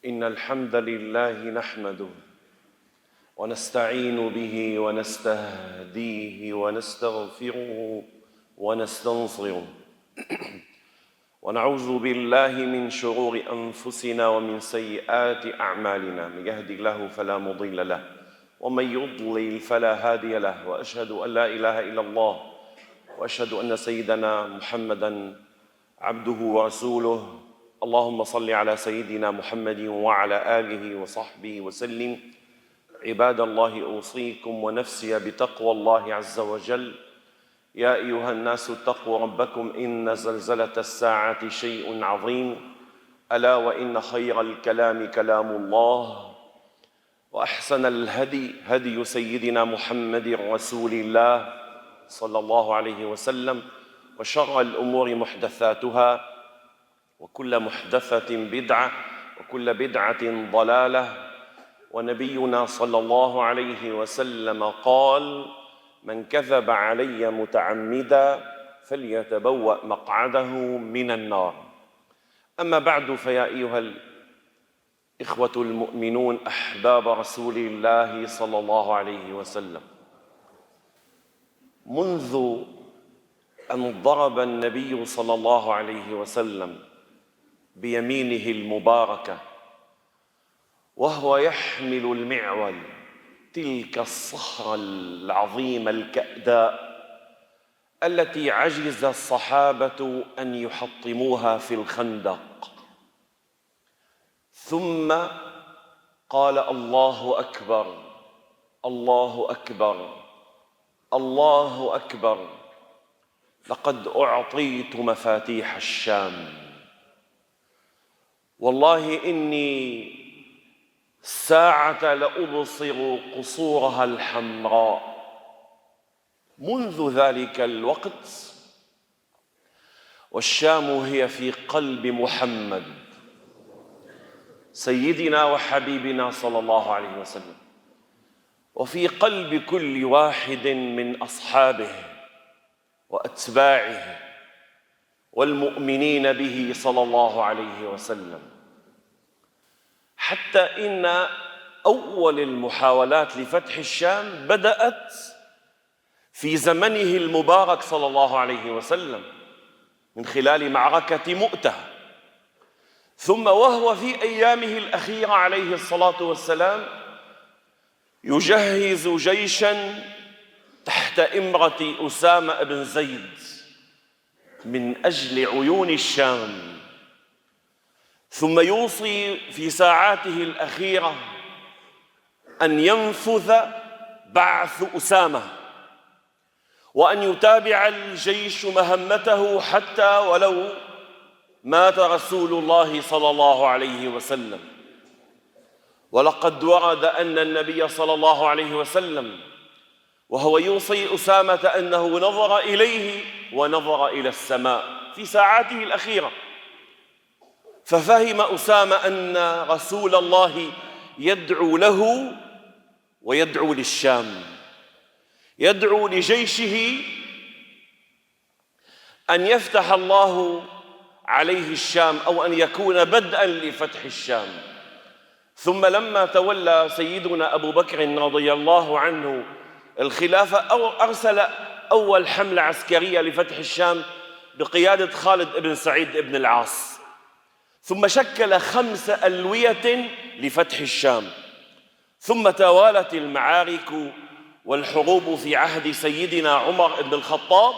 إن الحمد لله نحمده ونستعين به ونستهديه ونستغفره ونستنصره ونعوذ بالله من شرور أنفسنا ومن سيئات أعمالنا. من يهد الله فلا مضل له ومن يضلل فلا هادي له، وأشهد أن لا إله إلا الله وأشهد أن سيدنا محمدًا عبده ورسوله. اللهم صل على سيدنا محمد وعلى آله وصحبه وسلم. عباد الله، أوصيكم ونفسي بتقوى الله عز وجل. يا أيها الناس اتقوا ربكم إن زلزلة الساعة شيء عظيم، ألا وإن خير الكلام كلام الله، وأحسن الهدي هدي سيدنا محمد رسول الله صلى الله عليه وسلم، وشر الأمور محدثاتها، وكل محدثة بدعة، وكل بدعة ضلالة. ونبينا صلى الله عليه وسلم قال: من كذب علي متعمدا فليتبوأ مقعده من النار. أما بعد، فيا أيها الإخوة المؤمنون أحباب رسول الله صلى الله عليه وسلم، منذ أن ضرب النبي صلى الله عليه وسلم بيمينه المباركة وهو يحمل المعول، تلك الصخرة العظيمة الكأداء التي عجز الصحابة أن يحطموها في الخندق، ثم قال: الله أكبر، الله أكبر، الله أكبر، لقد أعطيت مفاتيح الشام. والله إني الساعة لأبصر قصورها الحمراء. منذ ذلك الوقت والشام هي في قلب محمد سيدنا وحبيبنا صلى الله عليه وسلم، وفي قلب كل واحد من أصحابه وأتباعه والمؤمنين به صلى الله عليه وسلم، حتى إن أول المحاولات لفتح الشام بدأت في زمنه المبارك صلى الله عليه وسلم من خلال معركة مؤتة، ثم وهو في أيامه الأخيرة عليه الصلاة والسلام يجهز جيشاً تحت إمرة أسامة بن زيد من أجل عيون الشام، ثم يوصي في ساعاته الأخيرة أن ينفذ بعث أسامة وأن يتابع الجيش مهمته حتى ولو مات رسول الله صلى الله عليه وسلم. ولقد ورد أن النبي صلى الله عليه وسلم وهو يوصي أسامة أنه نظر إليه ونظر إلى السماء في ساعاته الأخيرة، ففهم أسامة أن رسول الله يدعو له ويدعو للشام، يدعو لجيشه أن يفتح الله عليه الشام أو أن يكون بدءاً لفتح الشام. ثم لما تولى سيدنا أبو بكر رضي الله عنه الخلافة أرسل أول حملة عسكرية لفتح الشام بقيادة خالد بن سعيد بن العاص، ثم شكل 5 ألوية لفتح الشام، ثم توالت المعارك والحروب في عهد سيدنا عمر بن الخطاب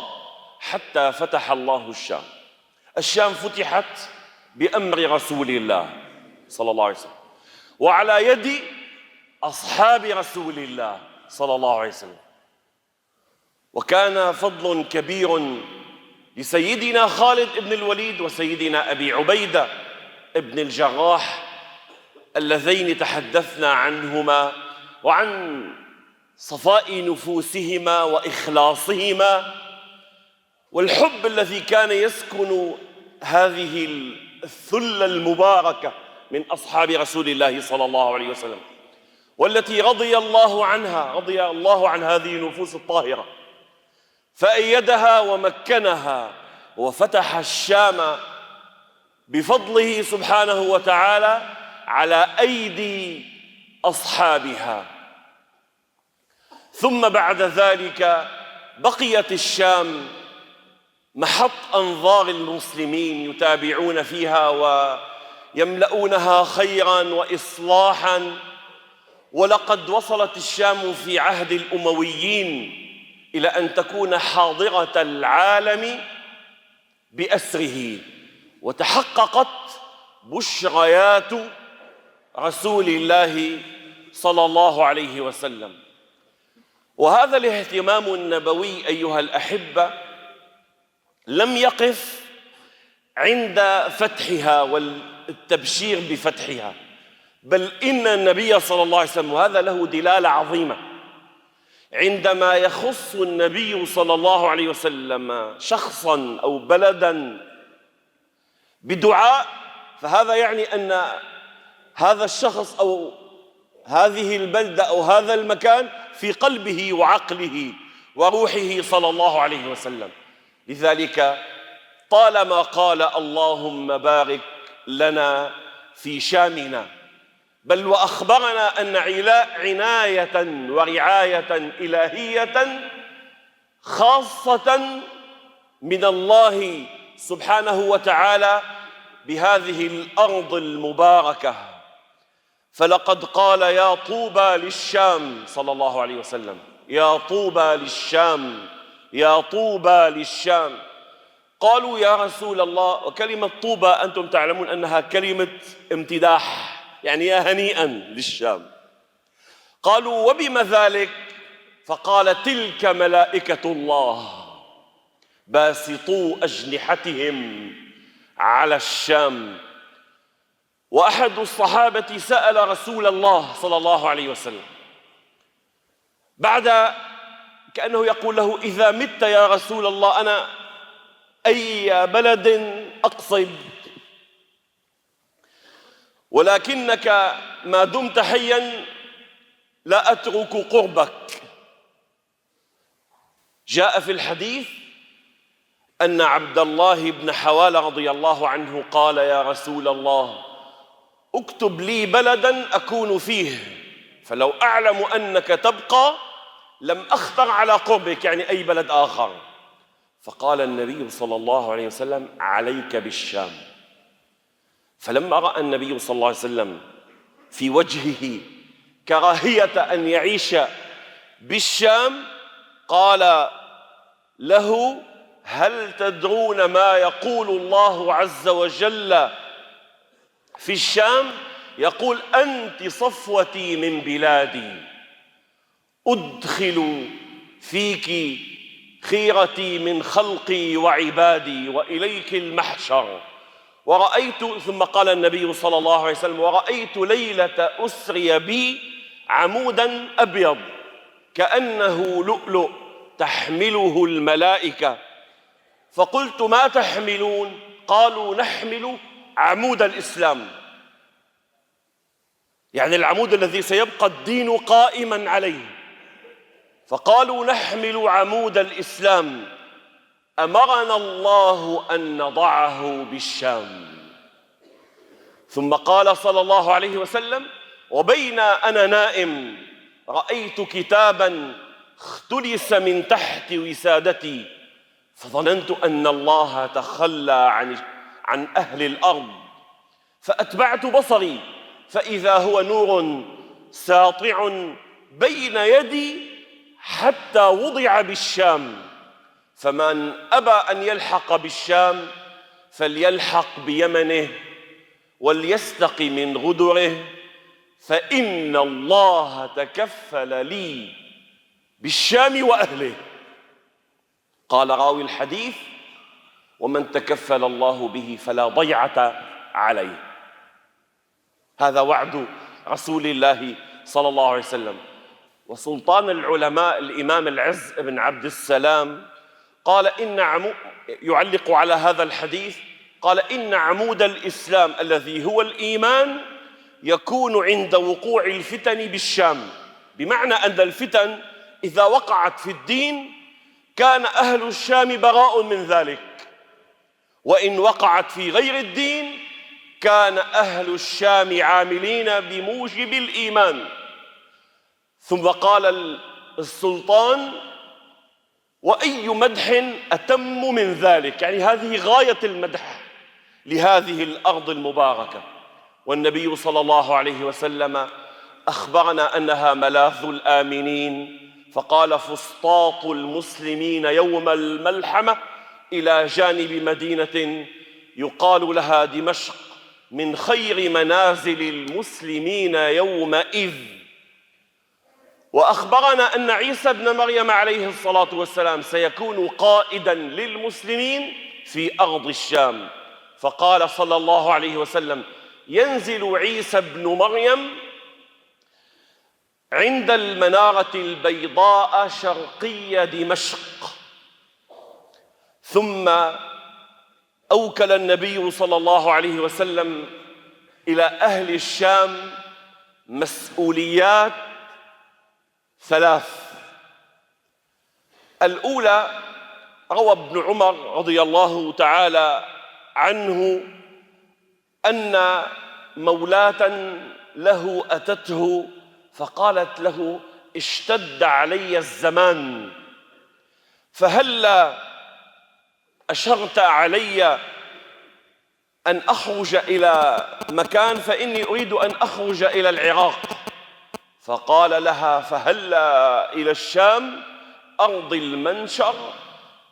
حتى فتح الله الشام. الشام فتحت بأمر رسول الله صلى الله عليه وسلم وعلى يد أصحاب رسول الله صلى الله عليه وسلم. وكان فضل كبير لسيدنا خالد بن الوليد وسيدنا أبي عبيدة ابن الجراح اللذين تحدثنا عنهما وعن صفاء نفوسهما وإخلاصهما والحب الذي كان يسكن هذه الثلة المباركة من أصحاب رسول الله صلى الله عليه وسلم، والتي رضي الله عن هذه النفوس الطاهرة، فأيدها ومكنها وفتح الشام بفضله سبحانه وتعالى على أيدي أصحابها. ثم بعد ذلك بقيت الشام محط أنظار المسلمين يتابعون فيها ويملؤونها خيراً وإصلاحاً. ولقد وصلت الشام في عهد الأمويين إلى أن تكون حاضرة العالم بأسره، وتحققت بشريات رسول الله صلى الله عليه وسلم. وهذا الاهتمام النبوي أيها الأحبة لم يقف عند فتحها والتبشير بفتحها، بل إن النبي صلى الله عليه وسلم، وهذا له دلالة عظيمة، عندما يخص النبي صلى الله عليه وسلم شخصاً أو بلداً بدعاء، فهذا يعني أن هذا الشخص أو هذه البلدة أو هذا المكان في قلبه وعقله وروحه صلى الله عليه وسلم. لذلك طالما قال اللهم بارك لنا في شامنا، بل وأخبرنا أن عناية ورعاية إلهية خاصة من الله سبحانه وتعالى بهذه الأرض المباركة. فلقد قال يا طوبى للشام صلى الله عليه وسلم، يا طوبى للشام، يا طوبى للشام. قالوا يا رسول الله، وكلمة طوبى أنتم تعلمون أنها كلمة امتداح، يعني يا هنيئا للشام. قالوا وبما ذلك؟ فقال تلك ملائكة الله باسطوا أجنحتهم على الشام. وأحد الصحابة سأل رسول الله صلى الله عليه وسلم بعد، كأنه يقول له إذا مت يا رسول الله أنا أي بلد أقصد؟ ولكنك ما دمت حيا لا أترك قربك. جاء في الحديث أن عبد الله بن حوالة رضي الله عنه قال يا رسول الله اكتب لي بلدا أكون فيه، فلو أعلم أنك تبقى لم أخطر على قربك، يعني أي بلد آخر. فقال النبي صلى الله عليه وسلم عليك بالشام. فلما رأى النبي صلى الله عليه وسلم في وجهه كراهية أن يعيش بالشام قال له هل تدرون ما يقول الله عز وجل في الشام؟ يقول أنت صفوتي من بلادي، أدخل فيك خيرتي من خلقي وعبادي وإليك المحشر. ورأيت، ثم قال النبي صلى الله عليه وسلم ورأيت ليلة أسري بي عمودا أبيض كأنه لؤلؤ تحمله الملائكة. فقلت ما تحملون؟ قالوا نحمل عمود الإسلام، يعني العمود الذي سيبقى الدين قائما عليه. فقالوا نحمل عمود الإسلام، أمرنا الله أن نضعه بالشام. ثم قال صلى الله عليه وسلم وبين أنا نائم رأيت كتابا اختلس من تحت وسادتي، فظننت أن الله تخلى عن أهل الأرض، فأتبعت بصري فإذا هو نور ساطع بين يدي حتى وضع بالشام. فمن أبى أن يلحق بالشام فليلحق بيمنه وليستق من غدره، فإن الله تكفل لي بالشام وأهله. قال راوي الحديث ومن تكفل الله به فلا ضيعة عليه. هذا وعد رسول الله صلى الله عليه وسلم. وسلطان العلماء الإمام العز بن عبد السلام قال يعلق على هذا الحديث، قال إن عمود الإسلام الذي هو الإيمان يكون عند وقوع الفتن بالشام، بمعنى أن الفتن إذا وقعت في الدين كان أهل الشام براء من ذلك، وإن وقعت في غير الدين كان أهل الشام عاملين بموجب الإيمان. ثم قال السلطان: وأي مدح أتم من ذلك؟ يعني هذه غاية المدح لهذه الأرض المباركة. والنبي صلى الله عليه وسلم أخبرنا أنها ملاذ الآمنين، فقال: فسطاط المسلمين يوم الملحمة إلى جانب مدينة يقال لها دمشق من خير منازل المسلمين يومئذ. وأخبرنا أن عيسى ابن مريم عليه الصلاة والسلام سيكون قائداً للمسلمين في أرض الشام، فقال صلى الله عليه وسلم: ينزل عيسى ابن مريم عند المنارة البيضاء شرقي دمشق. ثم أوكل النبي صلى الله عليه وسلم إلى أهل الشام مسؤوليات ثلاث. الأولى: روى ابن عمر رضي الله تعالى عنه أن مولاة له أتته فقالت له: اشتد علي الزمان، فهلا أشرت علي أن أخرج إلى مكان، فإني أريد أن أخرج إلى العراق. فقال لها: فهلا إلى الشام أرض المنشر،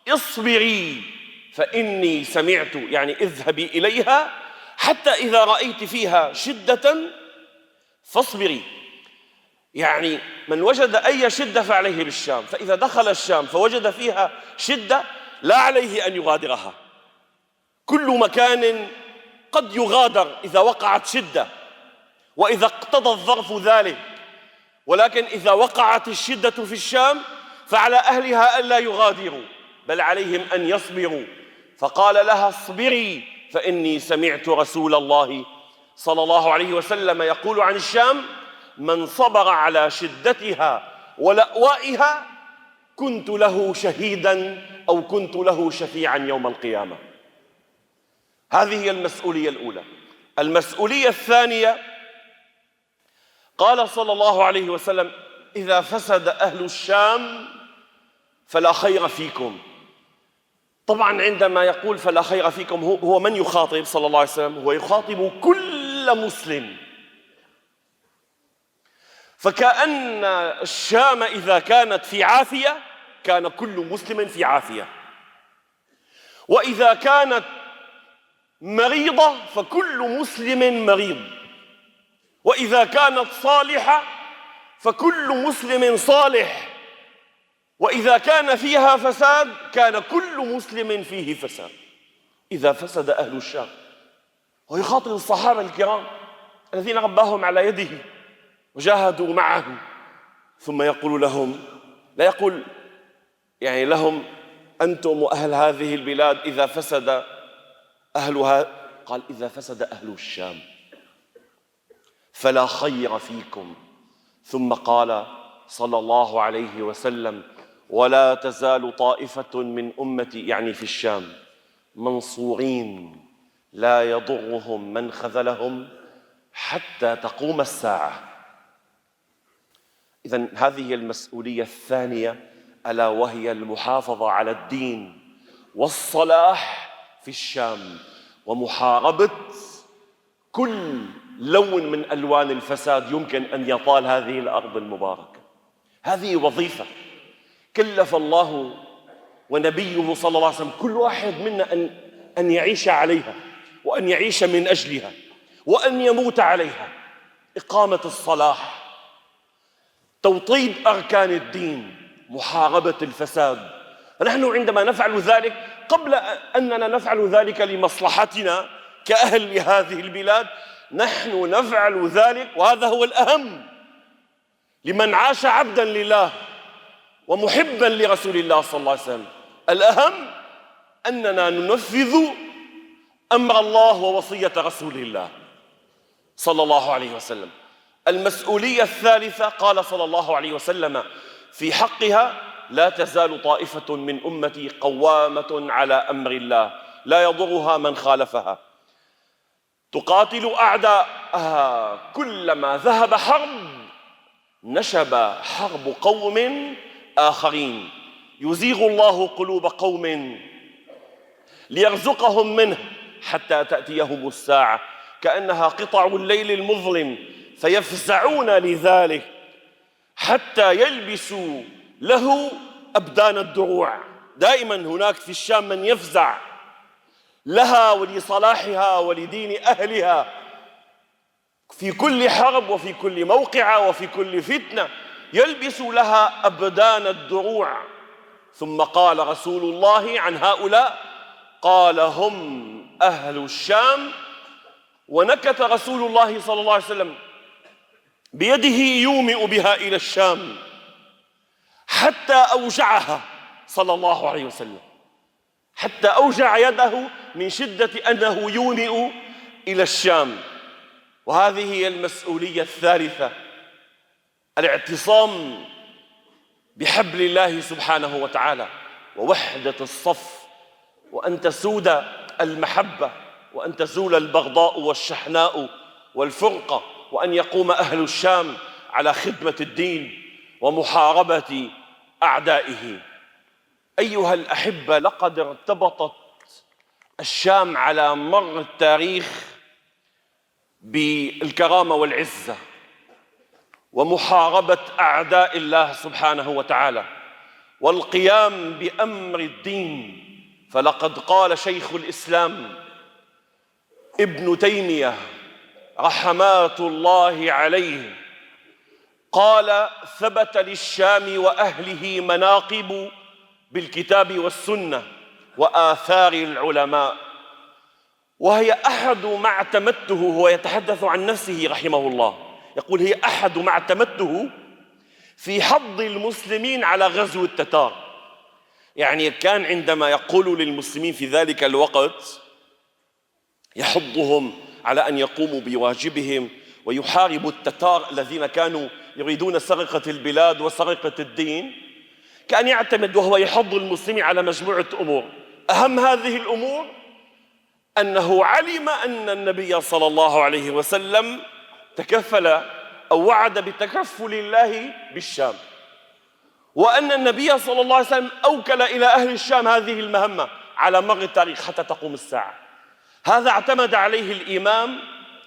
اصبري فإني سمعت، يعني اذهبي إليها حتى إذا رأيت فيها شدة فاصبري. يعني من وجد أي شدة فعليه بالشام، فإذا دخل الشام فوجد فيها شدة لا عليه أن يغادرها. كل مكان قد يغادر إذا وقعت شدة وإذا اقتضى الظرف ذلك، ولكن إذا وقعت الشدة في الشام فعلى أهلها ألا يغادروا، بل عليهم أن يصبروا. فقال لها: اصبري فإني سمعت رسول الله صلى الله عليه وسلم يقول عن الشام: من صبر على شدتها ولأوائها كنت له شهيدا أو كنت له شفيعا يوم القيامة. هذه هي المسؤولية الأولى. المسؤولية الثانية: قال صلى الله عليه وسلم: إذا فسد أهل الشام فلا خير فيكم. طبعا عندما يقول فلا خير فيكم هو من يخاطب صلى الله عليه وسلم؟ هو يخاطب كل مسلم. فكأن الشام إذا كانت في عافية كان كل مسلم في عافية، وإذا كانت مريضة فكل مسلم مريض، وإذا كانت صالحة فكل مسلم صالح، وإذا كان فيها فساد كان كل مسلم فيه فساد. إذا فسد أهل الشام، ويخاطب الصحابة الكرام الذين رباهم على يده وجاهدوا معه، ثم يقول لهم، لا يقول يعني لهم أنتم وأهل هذه البلاد إذا فسد أهلها، قال: إذا فسد أهل الشام فلا خير فيكم. ثم قال صلى الله عليه وسلم: ولا تزال طائفة من أمتي، يعني في الشام، منصورين لا يضرهم من خذلهم حتى تقوم الساعة. إذن هذه المسؤولية الثانية، ألا وهي المحافظة على الدين والصلاح في الشام، ومحاربة كل لون من ألوان الفساد يمكن أن يطال هذه الأرض المباركة. هذه وظيفة كلف الله ونبيه صلى الله عليه وسلم كل واحد منا أن يعيش عليها، وأن يعيش من أجلها، وأن يموت عليها. إقامة الصلاح، توطيد أركان الدين، محاربة الفساد. فنحن عندما نفعل ذلك، قبل أننا نفعل ذلك لمصلحتنا كأهل لهذه البلاد، نحن نفعل ذلك، وهذا هو الأهم، لمن عاش عبدا لله ومحبا لرسول الله صلى الله عليه وسلم. الأهم أننا ننفذ أمر الله ووصية رسول الله صلى الله عليه وسلم. المسؤولية الثالثة: قال صلى الله عليه وسلم في حقها: لا تزال طائفة من أمتي قوامة على أمر الله لا يضرها من خالفها. تقاتل أعداءها، كلما ذهب حرب نشب حرب قوم آخرين، يزيغ الله قلوب قوم ليرزقهم منه حتى تأتيهم الساعة كأنها قطع الليل المظلم، فيفزعون لذلك حتى يلبسوا له أبدان الدروع. دائما هناك في الشام من يفزع لها ولصلاحها ولدين أهلها في كل حرب وفي كل موقعة وفي كل فتنة، يلبس لها أبدان الدروع. ثم قال رسول الله عن هؤلاء، قال هم أهل الشام، ونكت رسول الله صلى الله عليه وسلم بيده يومئ بها إلى الشام حتى أوجعها صلى الله عليه وسلم، حتى أوجع يده من شدة أنه يومئ إلى الشام. وهذه هي المسؤولية الثالثة، الاعتصام بحبل الله سبحانه وتعالى ووحدة الصف، وأن تسود المحبة، وأن تزول البغضاء والشحناء والفرقة، وأن يقوم أهل الشام على خدمة الدين ومحاربة أعدائه. أيها الأحبة، لقد ارتبطت الشام على مر التاريخ بالكرامة والعزة ومحاربة أعداء الله سبحانه وتعالى والقيام بأمر الدين. فلقد قال شيخ الإسلام ابن تيمية رحمات الله عليه، قال: ثبت للشام وأهله مناقب بالكتاب والسنة وآثار العلماء، وهي أحد ما اعتمدته. هو يتحدث عن نفسه رحمه الله، يقول: هي أحد ما اعتمدته في حض المسلمين على غزو التتار. يعني كان عندما يقول للمسلمين في ذلك الوقت يحضهم على أن يقوموا بواجبهم ويحاربوا التتار الذين كانوا يريدون سرقة البلاد وسرقة الدين. كان يعتمد وهو يحض المسلمين على مجموعة أمور. أهم هذه الأمور أنه علم أن النبي صلى الله عليه وسلم تكفل أو وعد بتكفل الله بالشام، وأن النبي صلى الله عليه وسلم أوكل إلى أهل الشام هذه المهمة على مر التاريخ حتى تقوم الساعة. هذا اعتمد عليه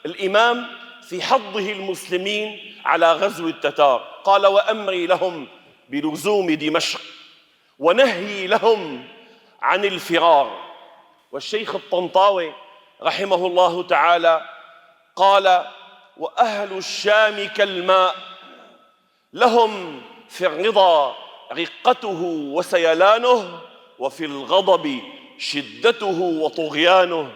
الإمام في حضه المسلمين على غزو التتار. قال: وأمري لهم بلزوم دمشق ونهي لهم عن الفرار. والشيخ الطنطاوي رحمه الله تعالى قال: وأهل الشام كالماء، لهم في الرضا رقته وسيلانه، وفي الغضب شدته وطغيانه،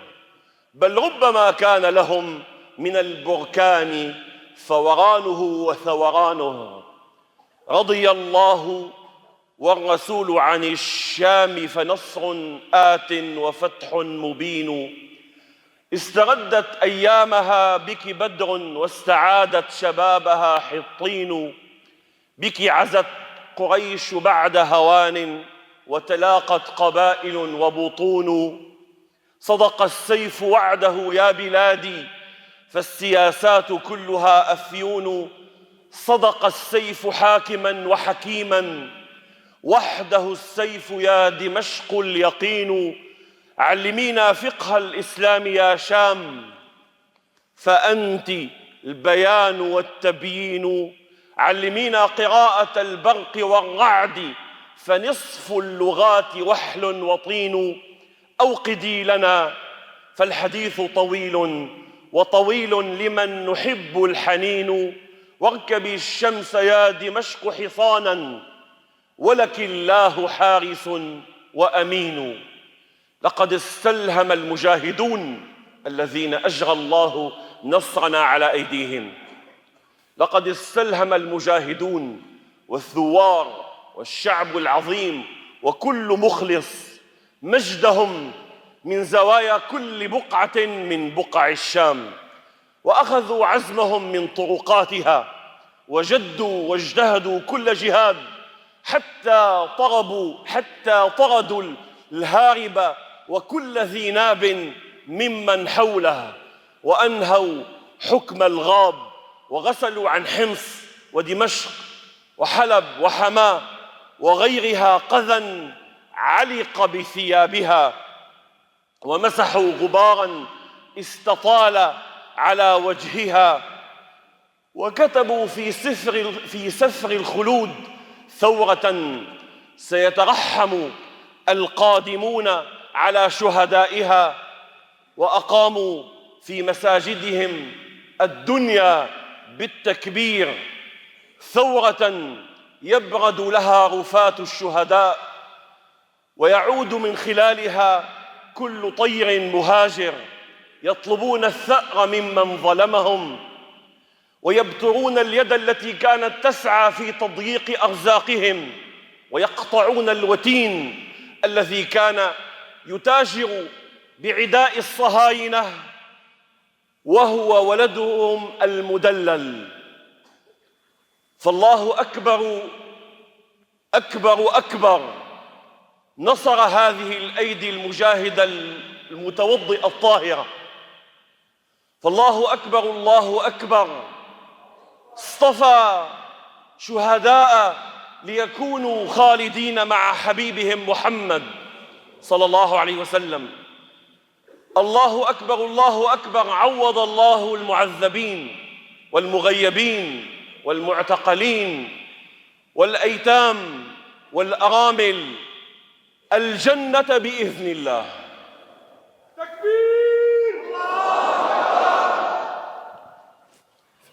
بل ربما كان لهم من البركان فورانه وثورانه. رضي الله والرسول عن الشام، فنصر آت وفتح مبين. استردت أيامها بك بدر، واستعادت شبابها حطين. بك عزت قريش بعد هوان، وتلاقت قبائل وبطون. صدق السيف وعده يا بلادي، فالسياسات كلها أفيون. صدق السيف حاكما وحكيما، وحده السيف يا دمشق اليقين. علمينا فقه الإسلام يا شام، فأنت البيان والتبيين. علمينا قراءة البرق والرعد، فنصف اللغات وحل وطين. أوقدي لنا فالحديث طويل، وطويل لمن نحب الحنين. واركبي الشمس يا دمشق حصانا، ولك الله حارس وأمين. لقد استلهم المجاهدون الذين أجرى الله نصرنا على أيديهم، لقد استلهم المجاهدون والثوار والشعب العظيم وكل مخلص مجدهم من زوايا كل بقعة من بقع الشام، وأخذوا عزمهم من طرقاتها، وجدوا واجتهدوا كل جهاد حتى طردوا الهارب وكل ذي ناب ممن حوله. وأنهوا حكم الغاب وغسلوا عن حمص ودمشق وحلب وحماة وغيرها قذى علق بثيابها، ومسحوا غبارا استطال على وجهها، وكتبوا في سفر الخلود ثورة سيترحم القادمون على شهدائها، وأقاموا في مساجدهم الدنيا بالتكبير ثورة يبرد لها رفات الشهداء، ويعود من خلالها كل طير مهاجر يطلبون الثأر ممن ظلمهم، ويبترون اليد التي كانت تسعى في تضييق أرزاقهم، ويقطعون الوتين الذي كان يتاجر بعداء الصهاينة وهو ولدهم المدلل. فالله أكبر أكبر أكبر، نصر هذه الأيدي المجاهدة المتوضئة الطاهرة. فالله أكبر الله أكبر، اصطفى شهداء ليكونوا خالدين مع حبيبهم محمد صلى الله عليه وسلم. الله أكبر الله أكبر، عوض الله المعذبين والمغيبين والمعتقلين والأيتام والأرامل الجنة بإذن الله.